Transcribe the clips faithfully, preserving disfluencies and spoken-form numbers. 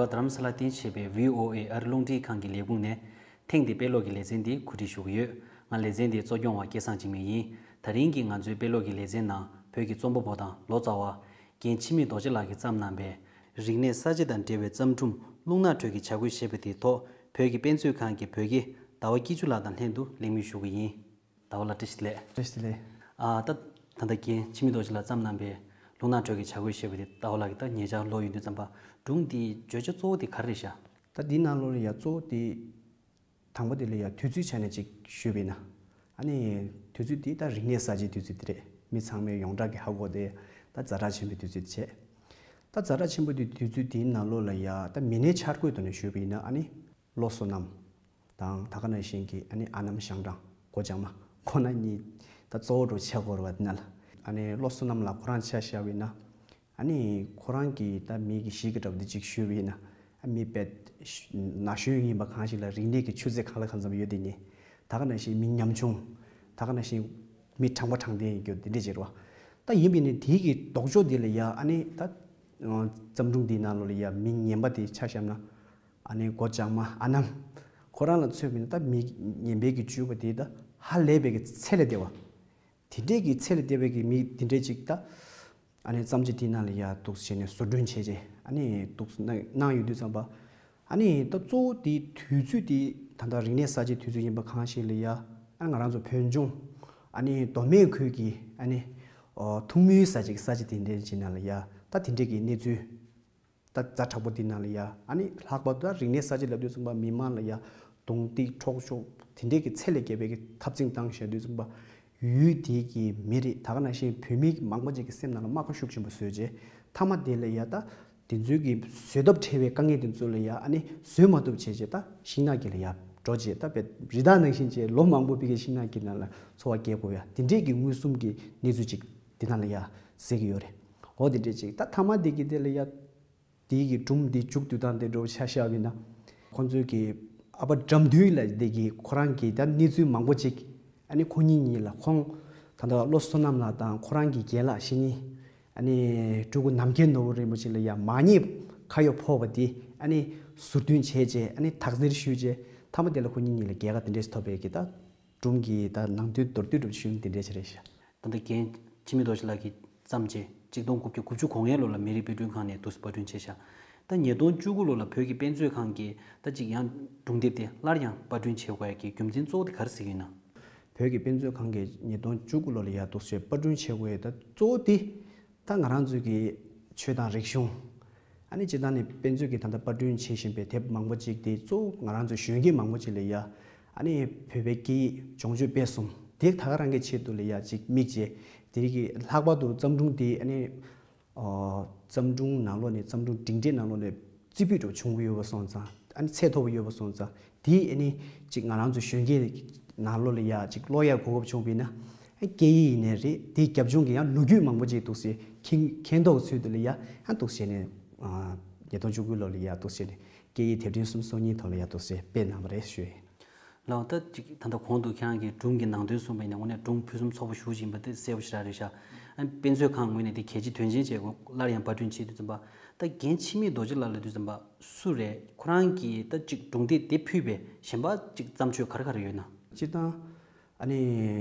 རྡ་རམ་ས་ལ་སྟེང་བྱས་པའི་ཝི་ཨོ་ཨེ་ཨ་རི་རླུང་འཕྲིན་ཁང་གི་ལས་ཁུངས་ནས། ཐེངས་འདིའི་དཔེ་ཀློག་གི་ལེ་ཚན་འདི་གོ་སྒྲིག་ཞུ་གི་ཡོད། ང་ལེ་ཚན་འདིའི་གཙོ་སྐྱོང་བ་སྐལ་བཟང་འཇིགས་མེད་ཡིན། ད་རིང་གི་ང་ཚོའི་དཔེ་ཀློག་གི་ལེ་ཚན་ནང་བོད་ཀྱི་རྩོམ་པ་པོ་དང་ལོ་ཙཱ་བ། རྒན་འཆི་མེད་རྡོ་རྗེ་ལགས་ཀྱིས་བརྩམས་གནང་པའི་རིག་གནས་གསར་བརྗེ་དང་འབྲེལ་བའི་བརྩམས་སྒྲུང་རླུང་ནག་དྲོད་ཀྱི་བྱ་རྒོད་ཞེས་པ་དེའི་ཐོག་བོད་ཀྱི་དཔེ་མཛོད་ཁང་གི་བོད་དགེ་ཟླ་བ་སྐྱིད་ཆུ་ལགས་དང་ལྷན་དུ་གླེང་མོལ་ཞུ་གི་ཡིན། ཟླ་བ་ལགས་བཀྲ་ཤིས་བདེ་ལེགས། བཀྲ་ཤིས་བདེ་ལེགས། ཨ་ད་ད་ལྟ་རྒན་འཆི་མེད་རྡོ་རྗེ་ལགས་བརྩམས་གནང་པའི་རླུང་ནག་དྲོད་ཀྱི་བྱ་རྒོད་ཞེས་པ་དེ་ཟླ་བ་ལགས་ཀྱིས་ད་ཉེ་ཆར་ཀློག་ཡོང་དུས་ཙམ་པ། སྒྲུང་འདིའི་བརྗོད་བྱ་གཙོ་བོ་དེ་ག་རེ་རེད་ཤག་ད་འདི་ནང་ལོགས་ལ་ཡ་གཙོ་བོ་དེ། དང་པོ་དེ་ལ་ཡ་དུས་ཚོད་ཆ་ནས་ཅིག་ཞུས་པ་ཡིན་ན། ཨ་ནི་དུས་ཚོད་དེ་ད་རིག་གནས་གསར་བརྗེའི་དུས་ཚོད་དེ་རེད། མི་ཚང་མས་ཡོངས་གྲགས་ཀྱི་ཧ་གོ་དེ་ད་ཛ་དྲག་ཆེན་པོའི་དུས་ཚོད་དེ་བྱས། ད་ཛ་དྲག་ཆེན་པོ་དེ་དུས་ཚོད་དེའི་ནང་ལོགས་ལ་ཡ་ད་མི་སྣའི་འཆར་འགོད་ཐོག་ནས་ཞུས་པ་ཡིན་ན། ཨ་ནི་བློ་བཟོ་རྣམས་དང་། ད་ག་ནང་བཞིན་གྱི་ཨ་ནི་ཨ་ནམ་ཞང་དྲང་སྒོ་བྱང་མ་ཁོ་ན་གཉིས་ད་གཙོ་བོ་འདྲ་ཆགས་ཀྱི་ཡོད་རེད་པ། དེ་ན་ལ་ཨ་ནི་བློ་བཟོ་རྣམས་ལ་ཁོ་རང་ཆ་བཞག་པ་ཡིན་ན། ཨ་ནི་ཁོ་རང་གིས་ད་མི་གི་གཤིས་ཀ་འདྲ་པོ་འདི་གཅིག་ཞུས་པ་ཡིན་ན། ཨ་མི་དཔེ་ན་གཞོན་ཡིན་པ་གང་ཞིག་ལ་རིག་གནས་ཀྱི་ཆུ་ཚད་གང་ལ་གང་འཚམ་ཡོད་དེ་ཉིད། ད་ག་ནང་བཞིན་མི་ཉམ་ཆུང་། ད་ག་ནང་བཞིན་མི་དྲང་པོ་དྲང་བདེན་ཡིན་རྒྱུ་འདི་འདྲས་བྱེད་རོགས། ད་ཡིན་པས་ནི་དེའི་གི་ལྡོག་ཕྱོགས་འདི་ལ་ཡ་ཨ་ནི་ད་བརྩམས་སྒྲུང་འདིའི་ནང་ལོགས་ལ་ཡ་མི་ངན་པ་དེ་ཆ་བཞག་ན། ཨ་ནི་སྒོ་བྱང་མ་ཨ་ནམ། ཁོ་རང་ལ་མཚོན་པ་ཡིན་ན་ད་མི་ངན་པའི་གི་སྤྱོད་པ་དེ་ད་ཧ་ལས་པའི་གི་ཚད་ལས་འདས་པ། དེ་འདྲས་ཀྱི་ཚད་ལས་འདས་པའི་གི་མི་དེ་འདྲས་ཅིག་ད། ཨ་ནི་བརྩམས་ཆོས་དེའི་ནང་ལ་ཡ་འདུག་སེ་བྱས་ནས་བཟོ་སྐྲུན་བྱས་རྗེས། ཨ་ནི་འདུག་སེ་གནང་གནང་ཡོང་དུས་ཙམ་པ། ཨ་ནི་ད་གཙོ་བོ་དེ་དུས་ཚོད་དེ་ད་ལྟ་རིག་གནས་གསར་བརྗེའི་དུས་ཚོད་ཡིན་པ་གང་ཞིག་ལ་ཡ། ཨ་ང་རང་ཚོ་བོད་ལྗོངས་ཨ་ནི་མདོ་སྨད་ཁུལ་གྱི་ཨ་ནི་ཨོ་ཐུང་མོའི་གསར་བརྗེ་གི་གསར་བརྗེ་དེ་འདྲས་ཅིག་ནང་ལ་ཡ་ད་དེ་འདྲས་ཀྱི་གནས་ཚུལ། ད་ཛ་དྲག་པོ་འདི་ནང་ལ་ཡ། ཨ་ནི་ལྷག་པར་དུ་རིག་གནས་གསར་བརྗེ་ལབ་དུས་ཙམ་པ་མི་མང་ལ་ཡ་གདོང་ཐིག་འཕྲོག་ཕྱོགས་དེ་འདྲས་ཀྱི་ཚད་ལས་བརྒལ་བའི་གི་འཐབ་འཛིང་བཏང་བཞག་དུས་ཙམ་པ། ཡུལ་དེའི་གི་མི་རིགས་ད་ག་ནང་བཞིན་བོད་མི་མང་པོ་ཅིག་གི་སེམས་ནང་ལ་རྨ་ཁ་ཤུགས་ཆེན་པོ་བཟོས་རྗེས། མཐའ་མ་དེ་ལ་ཡ་ད་དེ་ཚོའི་གི་བཟོད་ཐབས་བྲལ་བའི་དཀའ་ངལ་དེ་ཚོ་ལ་ཡ་ཨ་ནི་བཟོད་མ་ཐུབ་བྱས་རྗེས་ད་ཤིང་ནགས་དཀྱིལ་ལ་ཡ་འགྲོ་རྗེས། ད་བས་རི་དྭགས་ནང་བཞིན་བྱས་ལོ་མང་པོ་བི་གའི་ཤིང་ནགས་དཀྱིལ་ནང་ལ་འཚོ་བ་སྐྱེལ་དགོས་ཡ་དེ་འདྲས་ཀྱི་མངོན་སུམ་གྱི་གནས་ཚུལ་ཅིག་དེ་ནང་ལ་ཡ་གཟིགས་ཀྱི་ཡོད་རེད། འོ་དེ་འདྲས་ཅིག་ད་མཐའ་མ་དེ་གི་དེ་ལ་ཡ། དེའི་གི་སྒྲུང་འདི་མཇུག་བསྡུ་སྟངས་དེ་འདྲ་བོ་ཆ་བཞག་པ་ཡིན་ན། ཁོང་ཚོའི་གི་ཨ་ཕ་དགྲ་འདུལ་ལ་དེ་གི་ཁོ་རང་གི་ད་གནས་ཚུལ་མང་པོ་ཅིག་ཨ་ནི་ཁོ་གཉིས་གཉིས་ལ་ཁོང་ད་ལྟ་བློ་བཟང་བསོད་ནམས་ལགས་དང་ཁོ་རང་གི་རྒན་ལགས་ཤི་ཉིན། ཨ་ནི་སྤྲུལ་སྐུ་ནམ་མཁའི་ནོར་བུ་རིན་པོ་ཆེ་ལ་ཡ་མ་ཉེས་ཁ་གཡོག་ཕོག་པ་དེ་ཨ་ནི་ཟུར་འདོན་བྱས་རྗེས། ཨ་ནི་དག་སེལ་ཞུས་རྗེས། མཐའ་མ་དེ་ལ་ཁོ་གཉིས་གཉིས་ལ་རྒྱལ་ཁ་དེ་འདྲས་ཐོབ་པའི་གི་ད། སྒྲུང་གི་ད་ནང་དོན་མདོར་བསྡུས་འདྲ་པོ་ཞུས་ན་དེ་འདྲས་ཅིག་རེད་ཤག་ད་ལྟ་རྒན་འཆི་མེད་རྡོ་རྗེ་ལགས་ཀྱིས་བརྩམས་རྗེས་གཅིག་སྟོང་དགུ་བརྒྱ་དགུ་བཅུ་གོ་ལྔའི་ལོ་ལ་མི་རིགས་དཔེ་སྐྲུན་ཁང་ནས་འདུག་སེ་པར་སྐྲུན་བྱས་ཤག་ད་ཉིས་སྟོང་བཅུ་དགུ་ལོ་ལ་བོད་ཀྱི་དཔེ་མཛོད་ཁང་གིས་ད་ཅིག་ཡང་སྒྲུང་དེབ་དེ་སླར་ཡང་པར་སྐྲུན་བྱེད་དགོས་ཡ་གི་རྒྱུ་མཚན་གཙོ་བོ་དེ་ག་རེ་གཟིགས་ཀྱི་ཡོད་ན། བོད་ཀྱི་དཔེ་མཛོད་ཁང་གིས་ཉིས་སྟོང་བཅུ་དགུ་ལོ་ལ་ཡ་འདུག་སེ་པར་སྐྲུན་བྱེད་དགོས་ཡ་ད་གཙོ་བོ་དེ། ད་ང་རང་ཚོའི་གི་ཆོས་དང་རིག་གཞུང་། ཨ་ནི་སྤྱིར་བཏང་ནས་དཔེ་མཛོད་ཀྱིས་ད་ལྟ་པར་སྐྲུན་བྱེད་བཞིན་པའི་དེབ་མང་པོ་ཅིག་དེ་གཙོ་བོ་ང་རང་ཚོ་གཞོན་སྐྱེས་མང་པོ་ཅིག་ལ་ཡ། ཨ་ནི་བོད་པའི་སྐད་ཡིག་སྦྱོང་སྤྱོད་སྤེལ་གསུམ་དེ་ད་ག་རང་གི་ཆེད་དུ་ལ་ཡ་ཅིག་དམིགས་བྱས། དེ་རིགས་ཀྱི་ལྷག་པར་དུ་བརྩམས་སྒྲུང་དེ་ཨ་ནི་ཨོ་བརྩམས་སྒྲུང་ནང་ལོགས་ནས་བརྩམས་སྒྲུང་འབྲིང་གྲས་ནང་ལོགས་ནས་རྩིས་འབུལ་འདྲ་བྱུང་གི་ཡོད་པ་སོང་ཙང་། ཨ་ནི་ཚད་མཐོ་པོ་ཡོད་པ་སོང་ཙང་། དེ་ཨ་ནི་ཅིག་ང་རང་ཚོ་གཞོན་སྐྱེས་ནང་ལོགས་ལ་ཡ་ཅིག་ཀློག་ཡ་གོ་སྐབས་བྱུང་བ་ཡིན་ན། སྐད་ཡིག་ཡིན་ནའི་རེད། དེའི་རྒྱབ་ལྗོངས་ཀྱི་ཡང་ལོ་རྒྱུས་མང་པོ་ཅིག་འདུག་སེ་མཁྱེན་མཁྱེན་རྟོགས་ཚུལ་དུ་ལ་ཡ་ཡང་འདུག་སེ་ནས་ཉིས་སྟོང་བཅུ་དགུ་ལོ་ལ་ཡ་འདུག་སེ་ནས་སྐད་ཡིག་དེབ་ཕྲེང་གསུམ་སོ་གཉིས་ཐོག་ལ་ཡ་འདུག་སེ་སྤེལ་གནང་བ་རེད་ཞུ་ཡིན། ལགས། ད་ཅིག་ད་ལྟ་གོང་དུ་ཁྱེད་རང་གིས་སྒྲུང་གི་ནང་དོན་གསུངས་པ་ཡིན་ན་དངོས་གནས་སྒྲུང་ཕུན་སུམ་ཚོགས་པོ་ཞེ་པོ་ཅིག་ཡིན་པ་དེ་གསལ་པོ་ཞེ་དྲག་རེད་ཤག་ཨ་དཔེ་མཛོད་ཁང་ངོས་ནས་དེ་གལ་ཆེ་དོན་ཆེན་བྱས་སླར་ཡང་པར་སྐྲུན་བྱེད་དུས་ཙམ་པ། ད་རྒན་འཆི་མེད་རྡོ་རྗེ་ལགས་ལབ་དུས་ཙམ་པ་སུ་རེད། ཁོ་རང་གིས་ད་ཅིག་སྒྲུང་དེབ་དེ་ཕུད་པའི་གཞན་པ་ཅིག་བརྩམས་ཆོས་ག་རེ་ག་རེ་ཡོད་ན། སྤྱིར་བཏང་ཨ་ནི་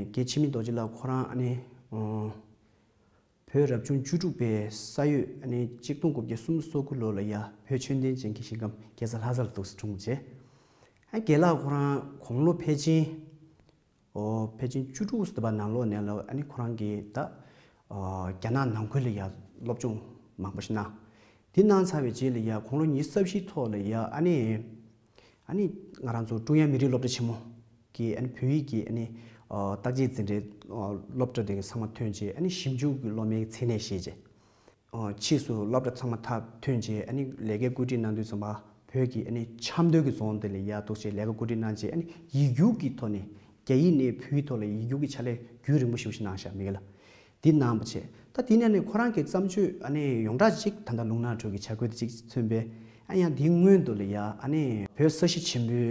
རྒན་འཆི་མེད་རྡོ་རྗེ་ལགས་ཁོ་རང་ཨ་ནི་ཨོ་བོད་རབ་བྱུང་བཅུ་དྲུག་པའི་ས་ཡོས་ཨ་ནི་གཅིག་སྟོང་དགུ་བརྒྱ་སུམ་ཅུ་སོ་དགུ་ལོ་ལ་ཡ་བོད་ཆོས་ལྡན་ཅན་གྱི་ཞིང་ཁམས་རྒྱལ་ས་ལྷ་སར་འདུག་སེ་འཁྲུངས་རྗེས། ཨ་རྒན་ལགས་ཁོ་རང་དགུང་ལོ་ཕལ་ཆེར་ཨོ་ཕལ་ཆེར་བཅུ་དྲུག་ཙམ་པ་ནང་ལོགས་ནས་ལ་ཨ་ནི་ཁོ་རང་གིས་ད་ཨོ་རྒྱ་ནག་ནང་ཁུལ་ལ་ཡ་སློབ་སྦྱོང་མང་པོ་ཞིག་གནང་། དེ་གནང་ཚར་བའི་རྗེས་ལ་ཡ་དགུང་ལོ་ཉི་ཤུ་རྩ་བཞིའི་ཐོག་ལ་ཡ་ཨ་ནི་ཨ་ནི་ང་རང་ཚོ་ཀྲུང་དབྱང་མི་རིགས་སློབ་གྲྭ་ཆེན་མོ་གི་ཨ་ནི་བོད་ཡིག་གི་ཨ་ནི་ཨོ་བརྟག་དཔྱད་འཛིན་གྲྭའི་ཨོ་སློབ་གྲྭ་དེ་གི་ཚང་མ་ཐོན་རྗེས། ཨ་ནི་ཞིབ་འཇུག་གི་སློབ་མའི་མཚན་གནས་བཞེས་རྗེས། ཕྱིས་སུ་སློབ་གྲྭ་ཚང་མ་མཐར་ཐོན་རྗེས་ཨ་ནི་ལས་ཀའི་བཀོད་སྒྲིག་གནང་དུས་ཙམ་པ་བོད་ཀྱི་ཨ་ནི་ཆབ་མདོ་གི་རྫོང་དེ་ལ་ཡར་འདུག་སེ་ལས་ཀ་བཀོད་སྒྲིག་གནང་རྗེས། ཨ་ནི་ཡིག་རྒྱུགས་ཀྱི་ཐོག་ནས་རྒྱ་ཡིག་ནས་བོད་ཡིག་ཐོག་ལ་ཡིག་རྒྱུགས་ཀྱི་ཕྱག་ལས་རྒྱུན་རིང་པོ་ཞིག་གནང་བཞག་མི་ག་ལ། འདི་གནང་བ་བྱས། ད་འདི་ནས་ནི་ཁོ་རང་གི་བརྩམས་ཆོས་ཨ་ནི་ཡོངས་གྲགས་ཅིག་ད་ལྟ་རླུང་ནག་དྲོད་ཀྱི་བྱ་རྒོད་དེ་ཅིག་མཚོན་པས། ཨ་ཡང་འདིའི་སྔོན་དུ་ལ་ཡ་ཨ་ནི་བོད་ས་གཞི་ཆེན་པོའི་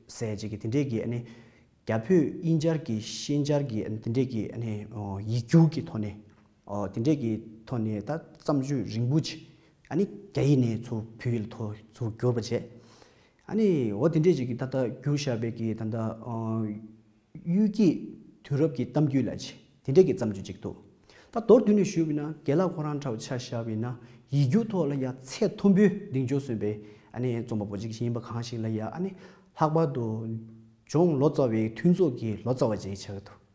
ཟེར་ཅིག་གི་དེ་འདྲས་ཀྱི་ཨ་ནི་རྒྱ་བོད་དབྱིན་ཇར་གྱི་ཤན་སྦྱར་གྱི་ཨ་ནི་དེ་འདྲས་ཀྱི་ཨ་ནི་ཡིག་རྒྱུགས་ཀྱི་ཐོག་ནས། ཨོ་དེ་འདྲས་ཀྱི་ཐོག་ནས་ད་བརྩམས་ཆོས་རིང་པོ་ཅིག་ཨ་ནི་ རྒྱ་ཡིག་ནས་ཚུར་བོད་ཡིག་ལ་ཐོ་ཚུར་བསྒྱུར་བ་བྱས། ཨ་ནི་འོ་དེ་འདྲས་ཅིག་གི་ད་ལྟ་བསྒྱུར་བཞག་པའི་གི་ད་ལྟ་ཨ་གཡུལ་འགྱེད་དུས་རབས་ཀྱི་གཏམ་རྒྱུད་ལ་ཅིག་དེ་འདྲས་ཀྱི་བརྩམས་ཆོས་ཅིག་འདུག་ད་མདོར་བསྡུས་ནས་ཞུས་པ་ཡིན་ན་རྒན་ལགས་ཁོ་རང་འདྲ་བོ་ཆ་བཞག་པ་ཡིན་ན་ཡིག་རྒྱུགས་ཐོག་ལ་ཡ་ཚད་མཐོན་པོའི་གདེང་འཇོག་སོན་པའི་ཨ་ནི་རྩོམ་པ་པོ་ཅིག་ཡིན་པ་གང་ཞིག་ལ་ཡ་ཨ་ནི་ལྷག་པར་དུ་ལྗོངས་ལོ་ཙཱ་བའི་མཐུན་ཚོགས་ཀྱི་ལོ་ཙཱ་བ་ཅིག་ཆགས་འདུག་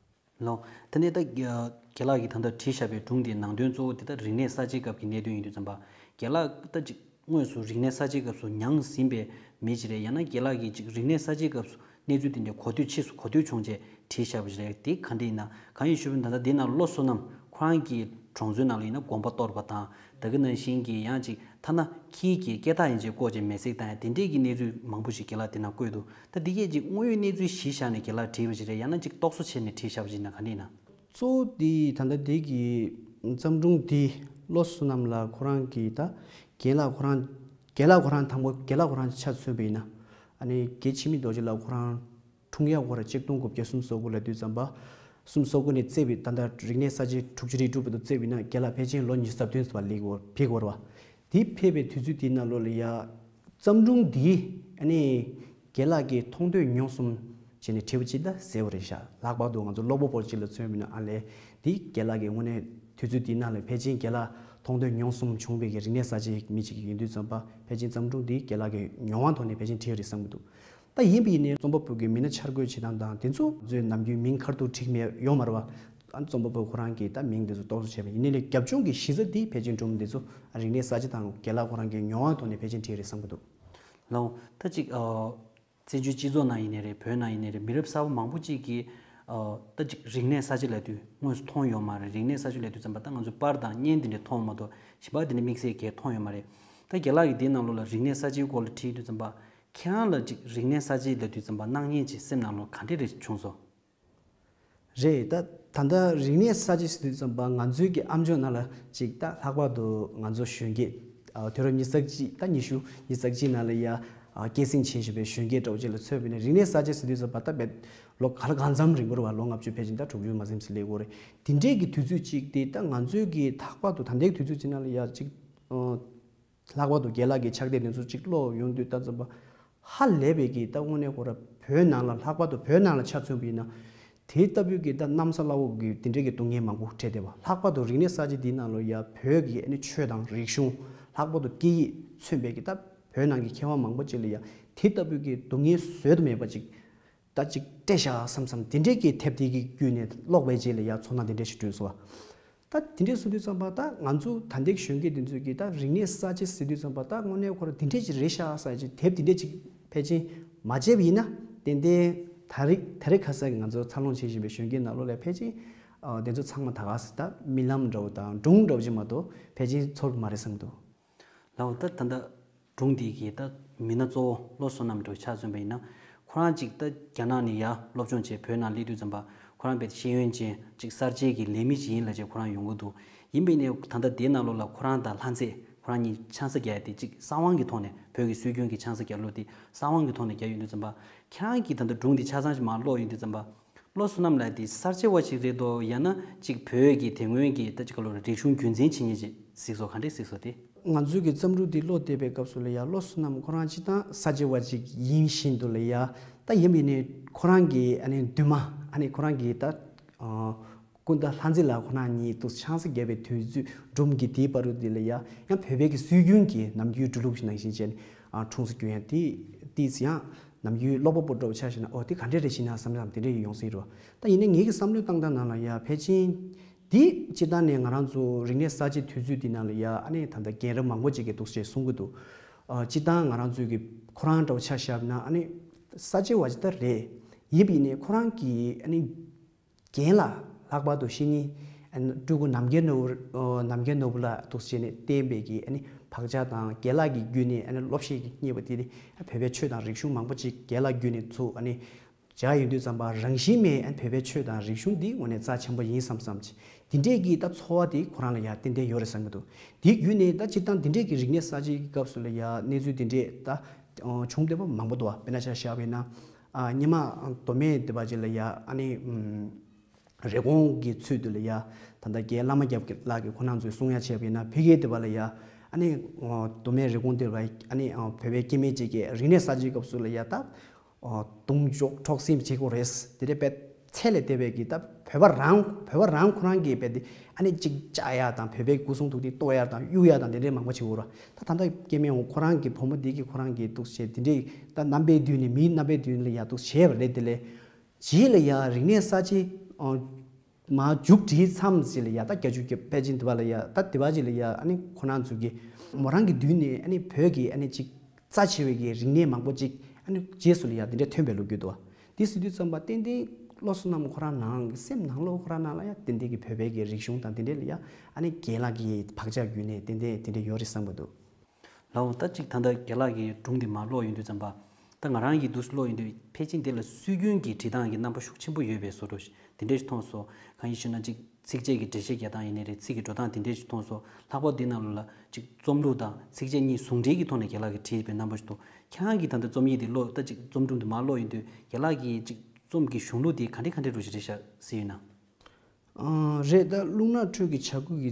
ལགས། ད་ནི་ད་རྒན་ལགས་ཀྱིས་ད་ལྟ་བྲིས་བཞག་པའི་སྒྲུང་དེའི་ནང་དོན་གཙོ་བོ་དེ་ད་རིག་གནས་གསར་བརྗེའི་སྐབས་ཀྱི་གནད་དོན་ཡིན་དུས་ཙམ་པ། རྒན་ལགས་ད་ཅིག་དངོས་སུ་རིག་གནས་གསར་བརྗེའི་སྐབས་སུ་མྱངས་ཟིན་པའི་མི་ཅིག་རེད། ཡང་ན་རྒན་ལགས་ཀྱིས་ཅིག་རིག་གནས་གསར་བརྗེའི་སྐབས་སུ་གནས་ཚུལ་དེ་འདྲའི་གོ་ཐོས་ཕྱིས་སུ་གོ་ཐོས་བྱུང་རྗེས་བྲིས་བཞག་པ་ཞིག་རེད། དེ་ག་འདྲ་ཡིན་ན། གང་ཡིན་ཞུས་པ་ན་ད་ལྟ་དེའི་ནང་བློ་བསོད་ནམས་ཁོ་རང་གི་གྲོང་ཚོའི་ནང་ལ་ཡིན་ན་དགོན་པ་གཏོར་བ་དང་། ད་ག་ནང་བཞིན་གྱི་ཡང་ཅིག་ཐ་ན་ཁྱི་གི་སྐེ་ཐག་ཡན་ཆད་བཀོག་ཅིང་མེ་བསྲེགས་བཏང་ཡ་དེ་འདྲས་ཀྱི་གནས་ཚུལ་མང་པོ་ཞིག་རྒན་ལགས་དེ་ནང་བཀོད་འདུག་ད་འདི་གས་ཅིག་དངོས་ཡོད་གནས་ཚུལ་གཞི་བཞག་ནས་རྒན་ལགས་བྲིས་པ་ཞིག་རེད། ཡང་ན་ཅིག་རྟོག་བཟོ་བྱས་ནས་བྲིས་བཞག་པ་ཞིག་ཡིན་ན་ག་འདྲས་ཡིན་ན། གཙོ་བོ་དེ་ད་ལྟ་དེ་གི་བརྩམས་སྒྲུང་དེ་བློ་བསོད་ནམས་ལགས་ཁོ་རང་གིས་ད་རྒན་ལགས་ཁོ་རང་རྒན་ལགས་ཁོ་རང་དང་པོ་རྒན་ལགས་ཁོ་རང་ཆ་མཚོན་པ་ཡིན་ན་ཨ་ནི་རྒན་འཆི་མེད་རྡོ་རྗེ་ལགས་ཁོ་རང་འཁྲུངས་ཡག་སྐོར་གཅིག་སྟོང་དགུ་བརྒྱ་སུམ་ཅུ་སོ་དགུ་ལབ་དུས་ཙམ་པ། སུམ་ཅུ་སོ་དགུ་ནས་བརྩིས་པའི་ད་ལྟ་རིག་གནས་གསར་བརྗེ་དྲུག་ཅུ་རེ་དྲུག་བར་དུ་བརྩིས་པ་ཡིན་ན་རྒན་ལགས་ཕལ་ཆེར་ལོ་ཉི་ཤུ་རྩ་བདུན་ཙམ་ལ་སླེབས་ཡོད་ཕེབས་ཡོད་རེད་བ། དེ་ཕེབས་པའི་དུས་ཚོད་དེའི་ནང་ལོགས་ལ་ཡ་བརྩམས་སྒྲུང་འདི་ཨ་ནི་རྒན་ལགས་ཀྱིས་མཐོང་ཐོས་མྱོང་གསུམ་བྱས་ནས་བྲིས་པ་ཅིག་ད་གསལ་པོ་རེད་ཤག་ལྷག་པར་དུ་ང་ཚོ་ཀློག་པ་པོ་ཅིག་ལ་མཚོན་པ་ཡིན་ན་ཨ་ལས་འདི་རྒན་ལགས་ཀྱིས་དངོས་གནས་དུས་ཚོད་དེའི་ནང་ལ་ཕལ་ཆེར་རྒན་ལགས་མཐོང་ཐོས་མྱོང་གསུམ་བྱུང་བའི་གི་རིག་གནས་གསར་བརྗེའི་མི་ཅིག་ཡིན་དུས་ཙམ་པ་ཕལ་ཆེར་བརྩམས་སྒྲུང་འདི་རྒན་ལགས་ཀྱི་མྱོང་བ་ཐོག་ནས་ཕལ་ཆེར་བྲིས་རེད་བསམ་གྱི་འདུག་ད་ཡིན་པ་ཡིན་ནའི་རྩོམ་པ་པོ་གི་མི་སྣ་འཆར་འགོད་བྱེད་སྟངས་དང་དེ་ཚོ་ང་ཚོས་ནམ་རྒྱུན་མིང་ཁ་ཐུག་བྲིས་མེད་ཡོད་མ་རེད་བ། ཨ་རྩོམ་པ་པོ་ཁོ་རང་གིས་ད་མིང་དེ་ཚོ་རྟོག་བཟོ་བྱས་པ་ཡིན་ནའི་ལས་རྒྱབ་ལྗོངས་ཀྱི་གཞི་རྩ་དེ་ཕལ་ཆེར་སྒྲུང་དེ་ཚོ་རིག་གནས་གསར་བརྗེ་དང་རྒན་ལགས་ཁོ་རང་གི་མྱོང་བ་ཐོག་ནས་ཕལ་ཆེར་བྲིས་རེད་བསམ་གྱི་འདུག་ལགས། ད་ཅིག་ཨ་བཙན་བྱོལ་སྤྱི་ཚོགས་ནང་ཡིན་ནའི་རེད། བོད་ནང་ཡིན་ནའི་རེད། མི་རབས་གསར་པ་མང་པོ་ཅིག་གིས་ཨ་ད་ཅིག་རིག་གནས་གསར་བརྗེ་ལབ་དུས་དངོས་སུ་མཐོང་ཡོད་མ་རེད། རིག་གནས་གསར་བརྗེ་ལབ་དུས་ཙམ་པ་ད་ང་ཚོས་པར་དང་བརྙན་དེ་འདྲ་མཐོང་ཡོད་མ་གཏོགས་གཞན་པ་དེ་འདྲ་དམིགས་བསལ་གྱིས་མཐོང་ཡོད་མ་རེད། ད་རྒན་ལགས་ཀྱིས་དེའི་ནང་ལོགས་ལ་རིག་གནས་གསར་བརྗེའི་སྐོར་ལ་བྲིས་དུས་ཙམ་པ་ཁྱེད་རང་ལ་ཅིག་རིག་གནས་གསར་བརྗེ་ལབ་དུས་ཙམ་པ་སྣང་བརྙན་ཅིག་སེམས་ནང་ལོགས་ག་འདྲ་རེ་བྱུང་སོང་། རེད། ད་ད་ལྟ་རིག་གནས་གསར་བརྗེ་ཟེར་དུས་ཙམ་པ་ང་ཚོའི་གི་ཨམ་ཅོག་ནང་ལ་ཅིག་ད་ལྷག་པར་དུ་ང་ཚོ་གཞོན་སྐྱེས་ཨ་དུས་རབས་ཉི་ཤུ་རྩ་གཅིག་ད་ཉི་ཤུ་ཉི་ཤུ་རྩ་གཅིག་ནང་ལ་ཡ་ཨ་སྐྱེད་སྲིང་བྱེད་བཞིན་པའི་གཞོན་སྐྱེས་འདྲ་བོ་ཅིག་ལ་མཚོན་པ་ཡིན་ན་རིག་གནས་གསར་བརྗེ་ཟེར་དུས་ཙམ་པ་ད་བེད་ལོ་ག་ལ་གང་འཚམ་རིང་པོ་རེད་བ། ལོ་ལྔ་བཅུ་ཕལ་ཆེར་ད་དྲུག་ཅུ་མ་ཟིན་ཙམ་སླེབས་ཡོད་རེད། དེ་འདྲའི་གི་དུས་ཚོད་ཅིག་དེ་ད་ང་ཚོའི་གི་ལྷག་པར་དུ་ད་ལྟའི་དུས་ཚོད་ཅིག་ནང་ལ་ཡ་ཅིག་ཨ། ལྷག་པར་དུ་རྒན་ལགས་ཀྱི་ཕྱག་དེབ་དེ་ཚོ་གཅིག་ཀློག་ཡོང་དུས་ད་ཙམ་པ་ཧ་ལས་པའི་གི་ད་དངོས་གནས་ཁོ་ར་བོད་ནང་ལ་ལྷག་པར་དུ་བོད་ནང་ལ་ཆ་མཚོན་པ་ཡིན་ན་དེ་ལྟ་བུའི་གི་ད་གནམ་ས་བླ་འོག་གི་དེ་འདྲའི་གི་སྡུག་བསྔལ་མང་པོ་འཕྲད་བསྡད་པ། ལྷག་པར་དུ་རིག་གནས་གསར་བརྗེ་འདིའི་ནང་ལ་ཡ་བོད་ཀྱི་ཨ་ནི་ཆོས་དང་རིག་གཞུང་ལྷག་པར་དུ་སྐད་ཡིག་མཚོན་པའི་གི་ད་བོད་ནང་གི་མཁས་དབང་མང་པོ་ཅིག་ལ་ཡ་དེ་ལྟ་བུའི་གི་སྡུག་བསྔལ་བཟོད་དུ་མེད་པ་ཅིག་ད་ཅིག་སྤྲད་བཞག་བསམ་བསམ་དེ་འདྲས་ཀྱི་དེབ་དེ་གི་བརྒྱུད་ནས་ཀློག་པའི་རྗེས་ལ་ཡ་ཚོར་སྣང་དེ་འདྲས་ཞིག་བསྐྲུན་སོང་བ། ད་དེ་འདྲས་སོང་དུས་ཙམ་པ་ད་ང་ཚོ་ད་ལྟའི་གཞོན་སྐྱེས་དེ་ཚོས་ཀྱི་ད་རིག་གནས་གསར་བརྗེ་ཟེར་དུས་ཙམ་པ་ད་དངོས་གནས་ཁོ་རང་དེ་འདྲས་ཅིག་རེད་ཤག་ཟེར་ཅིག་དེབ་དེ་འདྲས་ཅིག་ཕལ་ཆེར་མ་མཇལ་བ་ཡིན་ན་ཏན་ཏན་ད་རེས་ད་རེས་ཁ་སང་གི་ང་ཚོ་འཚར་ལོངས་བྱེད་བཞིན་པའི་གཞོན་སྐྱེས་ནང་ལོགས་ལ་ཕལ་ཆེར་ཨ་དེ་ཚོ་ཚང་མ་ད་ག་ཟེ་ད་རྨི་ལམ་འདྲ་བོ་དང་སྒྲུང་འདྲ་བོ་ཅིག་མ་གཏོགས་ཕལ་ཆེར་ཚོར་གི་མ་རེད་བསམ་གྱི་འདུག་ལགས། ད་ད་ལྟ་སྒྲུང་འདི་གི་ད་མི་སྣ་གཙོ་བོ་བློ་བཟང་བསོད་ནམས་འདྲ་བོ་ཆ་མཚོན་པ་ཡིན་ན། ཁོ་རང་གཅིག་ད་རྒྱ་ནག་ནས་ཡར་སློབ་སྦྱོང་བྱས་བོད་ནང་སླེབས་དུས་ཙམ་པ་ཁོ་རང་དཔེ་ཤེས་ཡོན་ཅན་གཅིག་གསར་བརྗེ་གི་ལས་མི་ཅིག་ཡིན་ལབ་བྱས་ཁོ་རང་ཡོང་གི་འདུག་ཡིན་པ་ཡིན་ནའི་ད་ལྟ་དེའི་ནང་ལོགས་ལ་ཁོ་རང་དང་ལྷ་མཛེས་ཁོ་རང་གཉིས་ཆང་ས་བརྒྱབ་ཡ་དེ་གཅིག་གསང་བ་གི་ཐོག་ནས་བོད་ཀྱི་སྲོལ་རྒྱུན་གྱི་ཆང་ས་བརྒྱབ་ལོ་དེ་གསང་བ་གི་ཐོག་ནས་བརྒྱབ་ཡོང་དུས་ཙམ་པ་ཁྱེད་རང་གིས་ད་ལྟ་སྒྲུང་འདི་ཆ་ཚང་ཞིག་མར་ཀློག་ཡོང་དུས་ཙམ་པ། བློ་བཟང་བསོད་ནམས་ལགས་དེ་གསར་བརྗེ་བ་ཞིག་རེད་དོ། ཡང་ན་ཅིག་བོད་ཀྱི་དེ་སྔོན་གྱི་ད་ཅིག་ག་ལོ་རེད། རིག་གཞུང་རྒྱུན་འཛིན་བྱེད་མཁན་ཅིག་གཟིགས་སོ། ག་འདྲས་གཟིགས་སོ་དེ། ང་ཚོའི་གི་བརྩམས་སྒྲུང་འདི་ཀློག་བསྡད་པའི་སྐབས་སུ་ལ་ཡ་བློ་བཟང་བསོད་ནམས་ཁོ་རང་སྤྱིར་བཏང་གསར་བརྗེ་བ་ཅིག་ཡིན་བཞིན་དུ་ལ་ཡ་ད་ཡིན་པ་ཡིན་ནའི་ཁོ་རང་གི་ཨ་ནི་འདུན་མ་ཨ་ནི་ཁོ་རང་གི་ད་ཨ་སྐུ་ཟླ་ལྷ་མཛེས་ལགས་ཁོ་རང་གཉིས་དུ་ཆང་ས་བརྒྱབ་པའི་དུས་ཚོད་སྒྲུང་གི་དེའི་བར་དུ་དེ་ལ་ཡ་ཡང་བོད་པའི་གི་སྲོལ་རྒྱུན་གྱི་ནམ་རྒྱུན་འགྲོ་ལུགས་ནང་བཞིན་བྱས་ནས་ཨ་འཁྲུངས་ས་རྒྱུ་ཡང་དེ་དེས་ཡང་། ནམ་རྒྱུན་ཀློག་པ་པོ་འདྲ་བོ་ཆ་བཞག་ན་ཨོ་དེ་ག་འདྲས་རེད་ཤེས་ན་བསམ་བསམ་དེ་འདྲས་ཡོང་སྲིད་རོ། ད་ཡིན་ནའི་ངེད་ཀྱི་བསམ་བློའི་བཏང་སྟངས་ནང་ལ་ཡ་ཕལ་ཆེར་འདི་སྤྱིར་བཏང་ནས་ང་རང་ཚོ་རིག་གནས་གསར་བརྗེ་དུས་ཚོད་འདི་ནང་ལ་ཡ་ཨ་ནི་ད་ལྟ་རྒན་རབས་མང་པོ་ཅིག་གིས་འདུག་ཅེས་གསུང་གི་འདུག་ཨ་སྤྱིར་བཏང་ང་རང་ཚོའི་གི་ཁོ་རང་འདྲ་བོ་ཆ་བཞག་ན་ཨ་ནི་གསར་བརྗེ་བ་ཅིག་ད་རེད། ཡིན་པ་ཡིན་ནའི་ཁོ་རང་གི་ཨ་ནི། རྒན་ལགས་ལྷག་པར་དུ་བཤེས་གཉེན་སྤྲུལ་སྐུ་ནམ་མཁའི་ནོར་བུ་ནམ་མཁའི་ནོར་བུ་ལགས་འདུག་བྱས་ནས་བསྟན་པའི་གི་ཨ་ནི་བག་ཆགས་དང་རྒན་ལགས་ཀྱི་བརྒྱུད་ནས་ཨ་ནི་སློབ་བཤད་ཀྱི་བསྙད་པ་དེ་ནི་བོད་པའི་ཆོས་དང་རིག་གཞུང་མང་པོ་ཅིག་རྒན་ལགས་བརྒྱུད་ནས་ཚུར་ཨ་ནི་སྦྱར་ཡོང་དུས་ཙམ་པ་རང་བཞིན་མེད་ཨ་ནི་བོད་པའི་ཆོས་དང་རིག་གཞུང་འདི་དངོས་གནས་རྩ་ཆེན་པོ་ཡིན་བསམ་བསམ་ཅིག་དེ་འདྲས་ཀྱི་ད་ཚོར་བ་དེ་ཁོ་རང་ལ་ཡང་ཏན་ཏན་ཡོད་རེད་བསམ་གྱི་འདུག་དེའི་བརྒྱུད་ནས་ད་སྤྱིར་བཏང་དེ་འདྲས་ཀྱི་རིག་གནས་གསར་བརྗེའི་སྐབས་སུ་ལ་ཡང་གནས་ཚུལ་དེ་འདྲས་ད་བྱུང་བསྡད་པ་མང་པོ་འདུག་དཔེར་ན་ཆ་བཞག་པ་ཡིན་ན་སྔོན་མ་མདོ་སྨད་དེ་པ་ཅིག་ལ་ཡང་ཨ་ནི། རེབ་གོང་གི་ཚུལ་དུ་ལ་ཡ། ད་ལྟ་རྒན་བླ་མ་རྒྱབ་ཀྱི་ལགས་ཀྱི་ཁོ་རང་ཚོས་གསུང་ཡ་བྱས་པ་ཡིན་ན་ཕ་གིའི་དེ་པ་ལ་ཡ། ཨ་ནི་མདོ་སྨད་རི་ཀོན་དེ་ལ་ཨ་ནི་བོད་པའི་སྐྱེ་དམན་ཅིག་གིས་རིག་གནས་གསར་བརྗེའི་སྐབས་སུ་ལ་ཡ་ད་གདུང་འཇོག་འཕྲོག་ཟིང་བྱེད་དགོས་རེད། དེ་འདྲའི་དཔེ་ཚད་ལས་འདས་པའི་གི་ད་བོད་པ་རང་བོད་པ་རང་ཁོ་རང་གིས་དཔེ་དེ་ཨ་ནི་ཅིག་བཅག་ཡ་དང་བོད་པའི་སྐུ་གསུང་ཐུགས་དེ་གཏོར་ཡ་དང་གཡུག་ཡ་དང་དེ་འདྲའི་མང་པོ་བྱེད་དགོས་ར། ད་ད་ལྟ་སྐྱེ་དམན་འོ་ཁོ་རང་གི་བུ་མོ་དེ་གིས་ཁོ་རང་གི་འདུག་བྱས་དེ་འདྲའི་ད་རྣམ་པའི་མདུན་ནས་མིའི་རྣམ་པའི་མདུན་ལ་ཡ་འདུག་བྱས་པ་རེད། དེ་ལས་རྗེས་ལ་ཡ་རིག་གནས་གསར་བརྗེ་མར་མཇུག་སྒྲིལ་མཚམས་ཅིག་ལ་ཡ་ད་བརྒྱད་ཅུ་གི་པེ་ཅིན་དེ་བ་ལ་ཡ་ད་དེ་བ་ཅིག་ལ་ཡ་ཨ་ནི་ཁོ་རང་ཚོ་གི་མོ་རང་གི་མདུན་ནས་ཨ་ནི་བོད་ཀྱི་ཨ་ནི་ཅིག་རྩ་ཆེ་བའི་གི་རིག་གནས་མང་པོ་ཅིག་ཨ་ནི་རྗེས་སུ་ལ་ཡ་དེ་འདྲ་ཐོན་པའི་ལོ་རྒྱུས་འདུག་དེ་ཟེར་དུས་ཙམ་པ་ཏན་ཏན་བློ་བཟང་ནམ་ཁོ་རང་ནང་གི་སེམས་ནང་ལོགས་ཁོ་རང་ནང་ལ་ཡ་ཏན་ཏན་གི་བོད་པའི་གི་རིག་གཞུང་དང་དེ་འདྲ་ལ་ཡ་ཨ་ནི་རྒན་ལགས་ཀྱི་བག་ཆགས་བརྒྱུད་ནས་ཏན་ཏན་དེ་འདྲ་ཡོད་རེད་བསམ་གི་འདུག་ལའོ། ད་ཅིག་ད་ལྟ་རྒན་ལགས་ཀྱི་སྒྲུང་དེ་མར་ཀློག་ཡོང་དུས་ཙམ་པ། ད་ང་རང་གིས་འདུག་སེ་ཀློག་ཡོང་དུས་ཕལ་ཆེར་འདི་ལ་སྲོལ་རྒྱུན་གྱི་འབྲི་སྟངས་ཀྱི་རྣམ་པ་ཤུགས་ཆེན་པོ་ཡོད་པའི་བཟོ་འདྲ་ཞིག་དེ་འདྲ་ཞིག་མཐོང་སོང་། གང་ཡིན་ཞུ་ན་ཅིག་ཚིགས་བཅད་ཀྱི་འགྲེལ་བཤད་རྒྱག་སྟངས་ཡིན་ནའི་རེད། ཚིག་གི་འགྲོ་སྟངས་དེ་འདྲ་ཞིག་མཐོང་སོང་། ལྷག་པར་འདི་ནང་ལ་ཅིག་རྩོམ་ལུགས་དང་ཚིགས་བཅད་གཉིས་ཟུང་འབྲེལ་གྱི་ཐོག་ནས་རྒན་ལགས་ཀྱིས་བྲིས་པའི་རྣམ་པ་ཞིག་འདུག་ཁྱེད་རང་གིས་ད་ལྟ་རྩོམ་ཡིག་འདི་ཀློག་ད་ཅིག་རྩོམ་སྒྲུང་འདི་མར་ཀློག་ཡོང་དུས་རྒན་ལགས་ཀྱིས་ཅིག་རྩོམ་གྱི་གཞུང་ལུགས་དེ་ག་འདྲ་ག་འདྲ་འདྲ་ཞིག་རེད་ཤག་ཟེར་ཡོད་ན། ཨ། རེད། ད་རླུང་ནག་ཁྲོད་ཀྱི་བྱ་རྒོད་ཀྱི་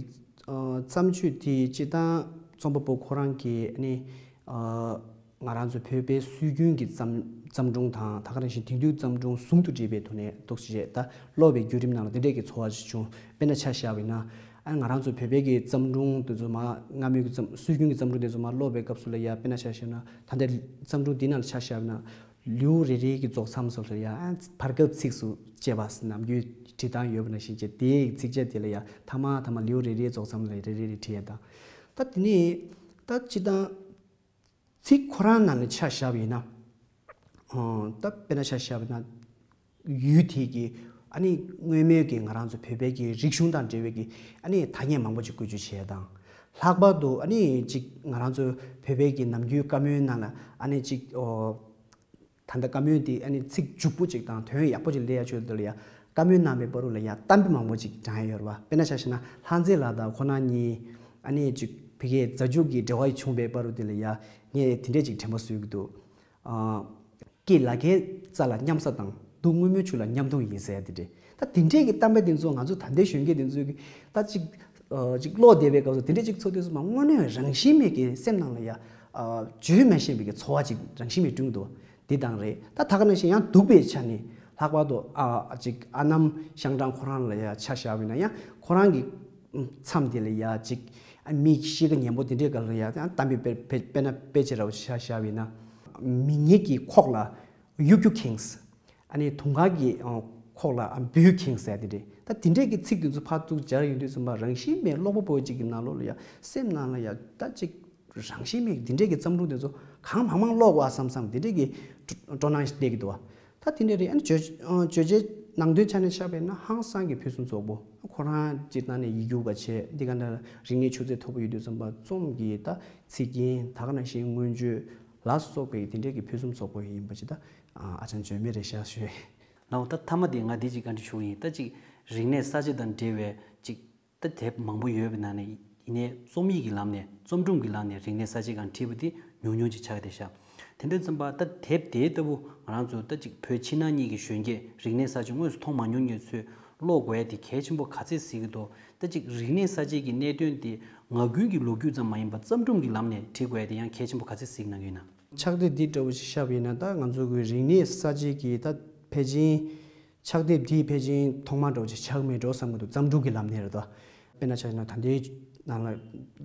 ཨ་བརྩམས་ཆོས་དེ་སྤྱིར་བཏང་རྩོམ་པ་པོ་ཁོ་རང་གིས་ནི་ཨ་ང་རང་ཚོ་བོད་པའི་སྲོལ་རྒྱུན་གྱི་བརྩམས་བརྩམས་སྒྲུང་དང་ད་ག་ནང་བཞིན་དེང་དུས་བརྩམས་སྒྲུང་ཟུང་དུ་འབྲེལ་བའི་ཐོག་ནས་འདུག་སེ་ད་ཀློག་པའི་བརྒྱུད་རིམ་ནང་ལ་དེ་འདྲས་ཀྱི་ཚོར་བ་ཞིག་བྱུང་། དཔེར་ན་ཆ་བཞག་པ་ཡིན་ན་ཨ་ང་རང་ཚོ་བོད་པའི་གི་བརྩམས་སྒྲུང་དེ་ཚོ་མ་སྔ་མོའི་གི་བརྩམས་སྲོལ་རྒྱུན་གྱི་བརྩམས་སྒྲུང་དེ་ཚོ་མ་ཀློག་པའི་སྐབས་སུ་ལ་ཡ་དཔེར་ན་ཆ་བཞག་ན་ད་ལྟའི་བརྩམས་སྒྲུང་འདི་ནང་ལ་ཆ་བཞག་པ་ཡིན་ན། ལེའུ་རེ་རེ་གི་རྫོགས་མཚམས་སུ་ལ་ཡང་བར་སྐབས་ཚིགས་སུ་བཅད་པ་ནམ་རྒྱུན་བྲིས་སྟངས་ཡོད་པ་ནང་བཞིན་བྱས་དེའི་ཚིགས་བཅད་དེ་ལ་ཡང་ཐ་མ་ཐ་མ་ལེའུ་རེ་རེའི་རྫོགས་མཚམས་ལ་རེ་རེ་རེ་བྲིས་ཡ་དང་། ད་དེ་ནས་ད་སྤྱིར་བཏང་ཚིག་ཁོ་རང་ནང་ལ་ཆ་བཞག་པ་ཡིན་ན། ཨོ། ད་དཔེར་ན་ཆ་བཞག་པ་ཡིན་ན། ཡུལ་དེ་གི་ཨ་ནི་སྔོན་མའི་གི་ང་རང་ཚོ་བོད་པའི་གི་རིག་གཞུང་དང་འབྲེལ་བའི་གི་ཨ་ནི་ཐ་སྙད་མང་པོ་ཅིག་བཀོལ་སྤྱོད་བྱས་ཡ་དང་། ལྷག་པར་དུ་ཨ་ནི་ཅིག་ང་རང་ཚོ་བོད་པའི་གི་ནམ་རྒྱུན་བཀའ་མོལ་ནང་ལ་ཨ་ནི་ཅིག་ཨོ། ད་ལྟ་བཀའ་མོལ་དེ་ཨ་ནི་ཚིག་འཇུག་པོ་ཅིག་དང་དོན་ཡག་པོ་ཅིག་སླེབས་ཡ་ཆོས་དེ་ལ་ཡ་བཀའ་མོལ་གནང་བའི་བར་དུ་ལ་ཡ་གཏམ་དཔེ་མང་པོ་ཅིག་དྲངས་ཡ་ཡོད་རེད་བ། དཔེར་ན་ཆ་བཞག་ན་ལྷ་མཛེས་ལགས་དང་ཁོ་རང་གཉིས་ཨ་ནི་ཅིག་ཕ་གིའི་རྫ་རྒྱུད་ཀྱི་འབྲེལ་བ་བྱུང་བའི་བར་དུ་དེ་ལ་ཡ་ངས་དེ་འདྲས་ཅིག་དྲན་པ་གསོས་ཀྱི་འདུག་ཨ། སྐྱེས་ལ་ཁའི་རྩ་ལ་མཉམ་ཟ་དང་སྡུག་སྔོན་མོའི་ཆུ་ལ་མཉམ་འཐུང་ཡིན་ཟེར་ཡ་དེ་འདྲས། ད་དེ་འདྲས་ཀྱི་གཏམ་དཔེ་དེ་ཚོ་ང་ཚོ་ད་ལྟའི་གཞོན་སྐྱེས་དེ་ཚོས་ཀྱི་ད་ཅིག་ཨ་ཅིག་ཀློག་བསྡད་པའི་སྐབས་སུ་དེ་འདྲས་ཅིག་ཚོར་དུས་སུ་མ་དངོས་གནས་རང་བཞིན་མེད་ཀྱི་སེམས་ནང་ལ་ཡ་ཨ་བརྗོད་མི་ཤེས་པའི་གི་ཚོར་བ་ཅིག་རང་བཞིན་མེད་སྐྲུན་འདུག་འདི་དང་རེད། ད་ད་ག་ནང་བཞིན་ཡང་སྡུག་པའི་ཆ་ནས་ལྷག་པར་དུ་ཨ་ཅིག་ཨ་ནམ་ཤང་ཀྲང་ཁོ་རང་ལ་ཡ་ཆ་བཞག་པ་ཡིན་ན་ཡང་ཁོ་རང་གི་མཚམས་དེ་ལ་ཡ་ཅིག་ཨ་མི་གཤིས་ཀ་ངན་པོ་དེ་འདྲའི་སྐབས་ལ་ཡ་ཡང་གཏམ་དཔེ་དཔེ་དཔེར་ན་དཔེ་ཆ་ར་བ་ཆ་བཞག་པ་ཡིན་ན། མི་ཉིད་ཀྱི་ཁོག་ལ་གཡོ་སྒྱུ་ཁེངས། ཨ་ནི་དུང་དཀར་གྱི་ཁོག་ལ་ཨ་འབུ་ཁེངས་ཟེར་དེ་འདྲས། ད་དེ་འདྲས་ཀྱི་ཚིག་དེ་ཚོ་ཕར་ཚུར་སྦྱར་ཡོང་དུས་ཙམ་པ་རང་བཞིན་མེད་ཀློག་པ་པོ་ཅིག་གི་ནང་ལོགས་ལ་ཡ་སེམས་ནང་ལ་ཡ་ད་ཅིག་རང་བཞིན་མེད་དེ་འདྲས་ཀྱི་བརྩམས་སྒྲུང་དེ་ཚོ་གང་མང་མང་ཀློག་པ་བསམ་བསམ་དེ་འདྲས་ཀྱི་སྤྲོ་སྣང་ཞིག་སླེབས་ཀྱི་འདུག་བ། ད་དེ་འདྲས་རེད། ཨ་ནི་བརྗོད་བརྗོད་བྱའི་ནང་དོན་ཆ་ནས་ཆགས་པས་ན་ཧང་སང་གི་ཕུན་སུམ་ཚོགས་པོ། ཁོ་རང་སྤྱིར་བཏང་ནས་ཡིག་རྒྱུགས་པ་བྱས་འདི་ག་འདྲ་རིག་གནས་ཆུ་ཚད་མཐོ་པོ་ཡོད་དུས་ཙམ་པ་རྩོམ་གྱི་ད་ཚིག་རྒྱན་ད་ག་ནང་བཞིན་མངོན་བརྗོད་ལ་སོགས་པའི་དེ་འདྲས་ཀྱི་ཕུན་སུམ་ཚོགས་པོ་ཡིན་པ་ཅིག་ད། ཨ་ཅང་བརྗོད་མེད་རེད་ཤག་ཞུས། ལའོ། ད་མཐའ་མ་དེ་ང་འདི་ཅིག་བཀའ་འདྲི་ཞུ་གི་ཡིན། ད་ཅིག་རིག་གནས་གསར་བརྗེ་དང་འབྲེལ་བའི་ཅིག་ད་དེབ་མང་པོ་ཡོད་པའི་ནང་ནས་ཡིན་ནའི་རྩོམ་ཡིག་གི་ལམ་ནས་རྩོམ་སྒྲུང་གི་ལམ་ནས་རིག་གནས་གསར་བརྗེ་སྒང་བྲིས་པ་དེ་ཉུང་ཉུང་ཅིག་ཆགས་བསྡད་ཤག་དེ་འདྲ་ཙམ་པ་ད་དེབ་དེ་ལྟ་བུ་ང་རང་ཚོ་ད་ཅིག་བོད་ཕྱི་ནང་གཉིས་ཀྱི་གཞོན་སྐྱེས་རིག་གནས་གསར་བརྗེ་དངོས་སུ་མཐོང་མ་མྱོང་མཁན་ཚོས་ཀློག་དགོས་ཡ་དེ་གལ་ཆེན་པོ་ག་ཚད་གཟིགས་ཀྱི་འདུག་ད་ཅིག་རིག་གནས་གསར་བརྗེ་གི་གནད་དོན་དེ་ངག་རྒྱུན་གྱི་ལོ་རྒྱུས་ཙམ་མ་ཡིན་པར་རྩོམ་སྒྲུང་གི་ལམ་ནས་བྲིས་དགོས་ཡ་དེ་ཡང་གལ་ཆེན་པོ་ག་ཚད་གཟིགས་གནང་གི་ཡོད་ན། ཕྱག་དེབ་འདི་འདྲ་བོ་ཞིག་བཞག་པ་ཡིན་ན་ད་ང་ཚོ་གི་རིག་གནས་གསར་བརྗེ་གི་ད་ཕལ་ཆེར་ཕྱག་དེབ་འདི་ཕལ་ཆེར་ཐོག་མ་འདྲ་བོ་ཞིག་ཆགས་མེད་འགྲོ་བསམ་གི་འདུག་རྩོམ་སྒྲུང་གི་ལམ་ནས་རེད་དོ། དཔེར་ན་ཆ་བཞག་ན་ད་ལྟའི་ནང་ལ་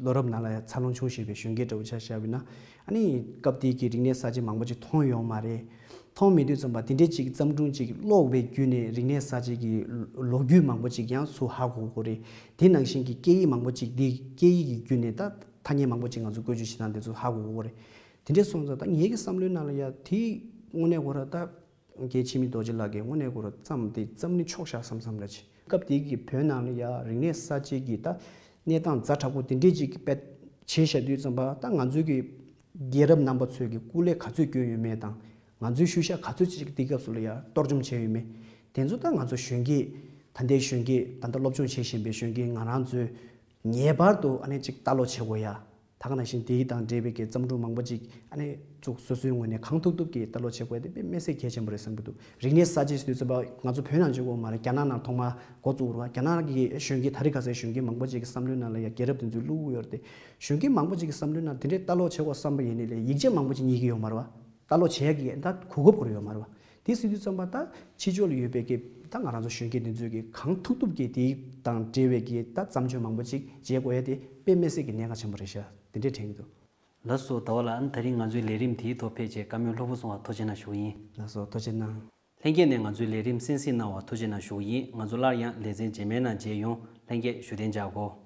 ལོ་རབས་ནང་ལ་འཚར་ལོངས་བྱུང་བཞིན་པའི་གཞོན་སྐྱེས་འདྲ་བོ་ཆ་བཞག་པ་ཡིན་ན་ཨ་ནི་སྐབས་དེའི་གི་རིག་གནས་གསར་བརྗེ་མང་པོ་ཅིག་མཐོང་ཡོད་མ་རེད། མཐོང་མེད་དུས་ཙམ་པ་དེ་འདྲའི་ཅིག་རྩོམ་སྒྲུང་ཅིག་ཀློག་པའི་བརྒྱུད་ནས་རིག་གནས་གསར་བརྗེ་གི་ལོ་རྒྱུས་མང་པོ་ཅིག་ཡང་ཚུར་ཧ་གོ་གི་རེད། དེ་ནང་བཞིན་གྱི་སྐད་ཡིག་མང་པོ་ཅིག་འདི་སྐད་ཡིག་གི་བརྒྱུད་ནས་ད་ཐ་སྙད་མང་པོ་ཅིག་ང་ཚོ་བཀོལ་སྤྱོད་བྱེད་སྟངས་དེ་ཚོ་ཧ་གོ་གི་རེད། དེ་འདྲས་སོང་ཙང་ད་ངེད་ཀྱི་བསམ་བློའི་ནང་ལ་ཡ་དེ་དངོས་གནས་ཁོ་ར་ད་རྒན་འཆི་མེད་རྡོ་རྗེ་ལགས་ཀྱིས་དངོས་གནས་ཁོ་ར་བརྩམས་ཏེ་བརྩམས་ནི་ཆོག་ཤག་བསམ་བསམ་ར་ཆེ། སྐབས་དེ་གི་བོད་ནང་ལ་ཡ་རིག་གནས་གསར་བརྗེ་གི་ད་གནས་སྟངས་ཛ་དྲག་པོ་དེ་འདྲས་ཅིག་དཔེ་བྱས་བཞག་དུས་ཙམ་པ་ད་ང་ཚོའི་གི་རྒྱལ་རབས་རྣམ་པ་ཚོས་ཀྱི་སྐུ་ལས་ག་ཚོད་བསྐྱོན་ཡོད་མེད་དང་། ང་ཚོའི་ཤུལ་བཞག་ག་ཚོད་ཅིག་དེའི་སྐབས་སུ་ལ་ཡ་གཏོར་བཅོམ་བྱས་ཡོད་མེད། དེ་ཚོ་ད་ང་ཚོ་གཞོན་སྐྱེས་ད་ལྟའི་གཞོན་སྐྱེས་ད་ལྟ་སློབ་སྦྱོང་བྱེད་བཞིན་པའི་གཞོན་སྐྱེས་ང་རང་ཚོས་ངེས་པར་དུ་ཨ་ནི་ཅིག་ལྟ་ཀློག་བྱེད་དགོས་ཡ། ད་ ཨ་ག་ནང་བཞིན་དེའི་དང་འབྲེལ་བའི་གི་བརྩམས་སྒྲུང་མང་པོ་ཅིག་ཨ་ནི་ཚུགས་སོ་སོའི་ངོས་ནས་གང་ཐུབ་ཐུབ་ཀྱིས་ལྟ་ཀློག་བྱེད་དགོས་ཡ་དེ་དཔེ་མི་སྲིད་གལ་ཆེན་པོ་རེད་བསམ་གྱི་འདུག་རིག་གནས་གསར་བརྗེ་ཟེར་དུས་ཙམ་པ་ང་ཚོ་བོད་ནང་བརྗོད་དགོས་མ་རེད། རྒྱ་ནག་ནང་ཐོག་མར་འགོ་བཙུགས་རེད་བ། རྒྱ་ནག་གི་གཞོན་སྐྱེས་ད་རེས་ཁ་སའི་གཞོན་སྐྱེས་མང་པོ་ཅིག་གི་བསམ་བློའི་ནང་ལ་ཡ་རྒྱལ་རབས་དེ་ཚོ་བླུགས་ཡོད་རེད་དེ། གཞོན་སྐྱེས་མང་པོ་ཅིག་གི་བསམ་བློའི་ནང་དེ་འདྲའི་ལྟ་ཀློག་བྱེད་དགོས་བསམ་པ་ཡིན་ནའི་ལས་ཡིག་ཆ་མང་པོ་ཅིག་རྙེད་ཀྱི་ཡོད་མ་རེད་བ། ལྟ་ཀློག་བྱེད་ཡ་གི་ད་གོ་སྐབས་ཁོ་རང་ཡོད་མ་རེད་བ། དེ་ཟེར་དུས་ཙམ་པ་ད་ཕྱི་ཕྱོགས་ལ་ཡོད་པའི་གི་ད་ང་རང་ཚོ་གཞོན་སྐྱེས་འདི་ཚོས་གི་གང་ཐུབ་ཐུབ་ཀྱིས་དེ་དང་འབྲེལ་བའི་གི་ད་བརྩམས་ཆོས་མང་པོ་ཅིག་མཇལ་དགོས་ཡ་དེ་དཔེ་མི་སྲིད་ཀྱི་གནད་འགག་ཆེན་པོ་རེད་ཤག་དེ་འདྲས་དྲན་གྱི་འདུག་ལགས་སོ། ཟླ་བ་ལགས། ཨ་ནི་ད་རིང་ང་ཚོའི་ལས་རིམ་དེའི་ཐོག་ཕེབས་བྱས་བཀའ་མོལ་ལྷུག་པོ་གསུངས་པར་ཐུགས་རྗེ་གནང་ཞུ་གི་ཡིན། ལགས་སོ། ཐུགས་རྗེ་གནང་། ལྷན་རྒྱས་ནས་ང་ཚོའི་ལས་རིམ་གསན་གཟིགས་གནང་བར་ཐུགས་རྗེ་གནང་ཞུ་གི་ཡིན། ང་ཚོ་སླར་ཡང་ལེ་ཚན་རྗེས་མའི་ནང་མཇལ་ཡོང་། ལྷན་རྒྱས་བཞུགས་གདན་འཇགས་དགོས།